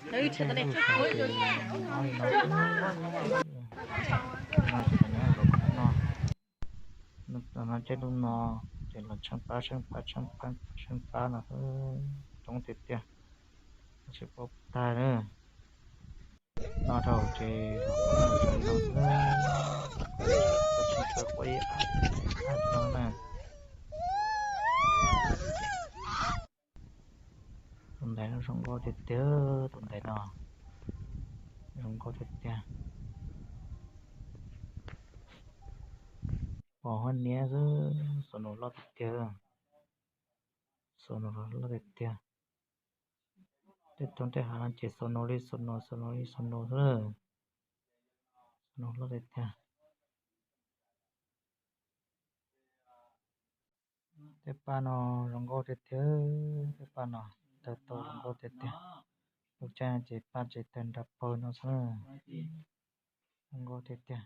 Lub no ces lawv nyob rau qhov no, no caij lub no ces los tsheej pab tsheej pab tsheej pab tsheej pab no xwb, coob tiag tiag, tsis paub tag na. No dhau ces los pab no xwb, tsheej pab qua ib ab no na. Tus ntaiv no zoo nkauj tiag tiag, tus ntaiv no zoo nkauj tiag tiag. Pom huab niab xwb, xus nus loj tiag tiag, xus nus loj tiag tiag. Tej roob tej hav no ces xus nus li xus nus, xus nus li xus nus xwb, xus nus loj tiag tiag. Tej paj no zoo nkauj tiag tiag, tej paj no tawg tau zoo nkauj tiag tiag. Lub caij no ces paj tsev tawg nra pawg no xwb, zoo nkauj tiag tiag.